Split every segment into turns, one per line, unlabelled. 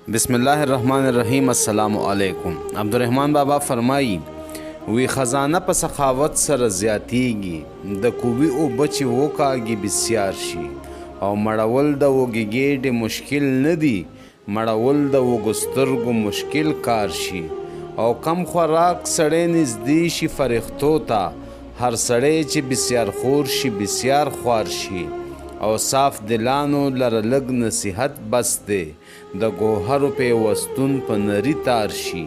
بسم الله الرحمن الرحیم. السلام علیکم. عبدالرحمن بابا فرمایي، وی خزانه په سخاوت سره زیاتیږي، د کوي اوبه چې وکاږي بسیار شي، او مړول د وږې ګېډې مشکل نه دي، مړول د وږو سترګو مشکل کار شي، او کم خوراک سړی نږدې شي فرښتو ته، هر سړی چې بسیار خور شي بسیار خوار شي، او صاف دلانو لره لږ نصیحت بس دی، د ګوهرو پیوستون په نري تار شي.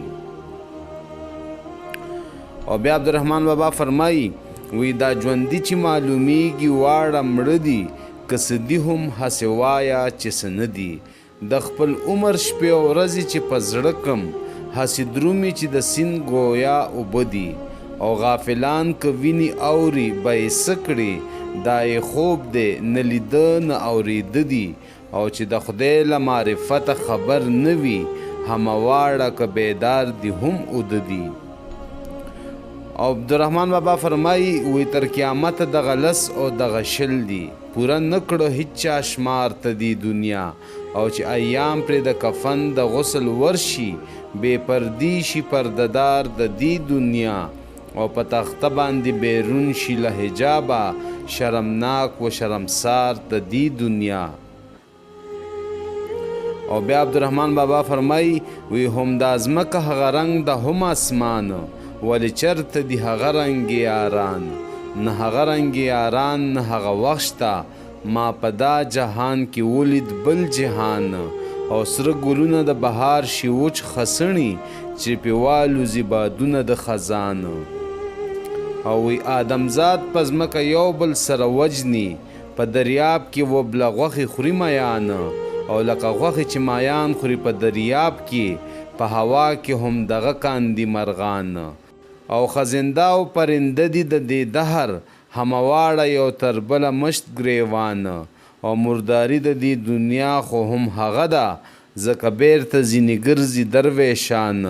او بیا عبدالرحمن بابا فرمایي، وی دا ژوندي چې معلومیږي واړه مړه دي، که څه دي هم هسې وایه چې څه نه دي، د خپل عمر شپې او ورځې چې په زړه کم، هسې درومي چې د سیند ګویا اوبه دي، او غافلان که ویني اوري به یې څه کړي، دا یې خوب دی نه لیده نه اورېده دي، او چې د خدای له معرفته خبر نه وي، همه واړه که بیدار دي هم اوده دي. او عبدالرحمن بابا فرمایي، وی تر قیامته دغه لس او دغه 20 دي، پوره نه کړو هیچا شمار ته دي دنیا، او چې ایام پرې د کفن د غسل ورشي، بې پردې شي پردهدار د دې دنیا، او په تخته باندې بیرون شي له حجابه، شرمناک و شرمسار د دې دنیا. او بیا عبدالرحمن بابا فرمایي، وی هم دا ځمکه هغه رنګ د هم اسمان، ولې چرته دي هغه رنګ یاران، نه هغه رنګ یاران نه هغه وخت شته، ما په دا جهان کې ولید بل جهان، او سره ګلونه د بهار شي وچ خسڼي، چې پې والوځي بادونه د خزان. او وی آدمزاد په ځمکه یو بل سره وجني، په دریاب کې وبله غوښې خوري میان، او لکه غوښې چې مایان خوري په دریاب کې، په هوا کې هم دغه کاندي مرغان، او خزنده او پرنده دي د دې دهر، همه واړه یو تر بله مشت ګریوان، او مرداري د دې دنیا خو هم هغه ده، ځکه بیرته ځینې ګرځي درویشان،